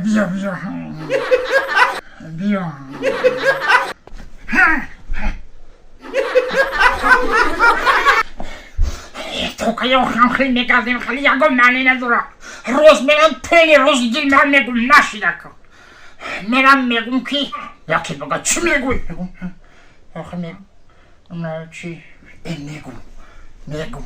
Биё, биё, биё. Тока охам хеле мегардем, хеле ягон маъне надора. Рӯз мерам, пени рӯзи дил ман мегум, нашидака. Мерам, мегум, ки яке бага, чӣ мегӯй? Мегум, охи мегум, на чи мегум, мегум.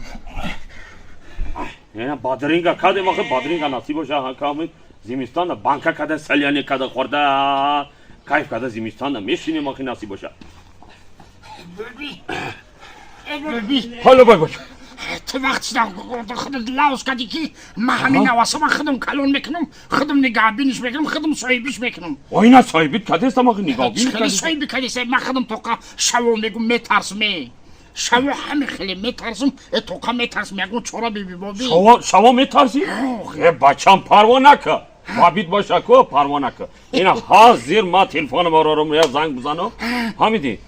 Ина бадринга кадем, охи бадринга насиб боша, ҳаками зимистон банка када, саляни када, хӯрда, кайф када, зимистон мешинем, охи насиб боша. Ҳало бой бош. Ту вақт худат лавз кардӣ, ки ман ҳамин наваса ман худам калон мекунам, худам нигаҳбиниш мекунам, худам соҳибиш мекунам. Оина соҳибит кадестам, охи нигаҳбин. Хеле соҳиби кадеста, ман худам тоқа шаво мегум, метарсме. Шаво ҳами хеле метарсам, э тоқа метарсам, ягон чора биби боби. Шаво метарсӣ? Э бачам, парво нака. Бабит боша ко, парво нака. Ина ҳозир ма телефонам орорум, я занг бизанам. Ҳамиди.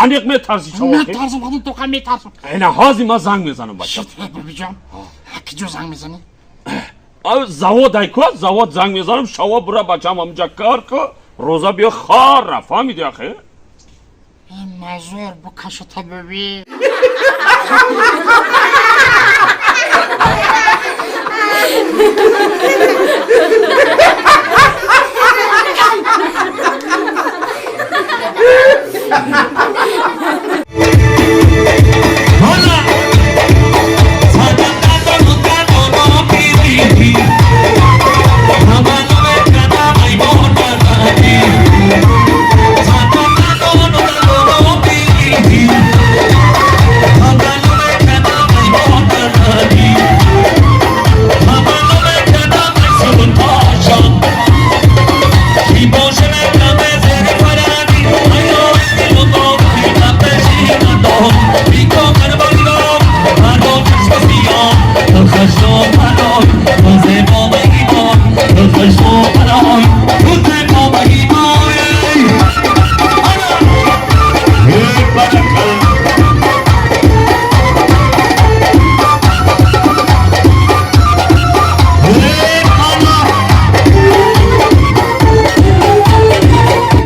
Аниқ метарсӣ шаво? Метарсам, худам тоқа метарсам. Ина ҳозир ма занг мезанам, бачам. Бобиҷон, киҷо занг мезанӣ? Завод ай ко, завод занг мезанам, шаво бура, бачам, ҳамҷа кор ко, рӯза биё хора, фаҳмиди ахе? Мазор букашата, боби.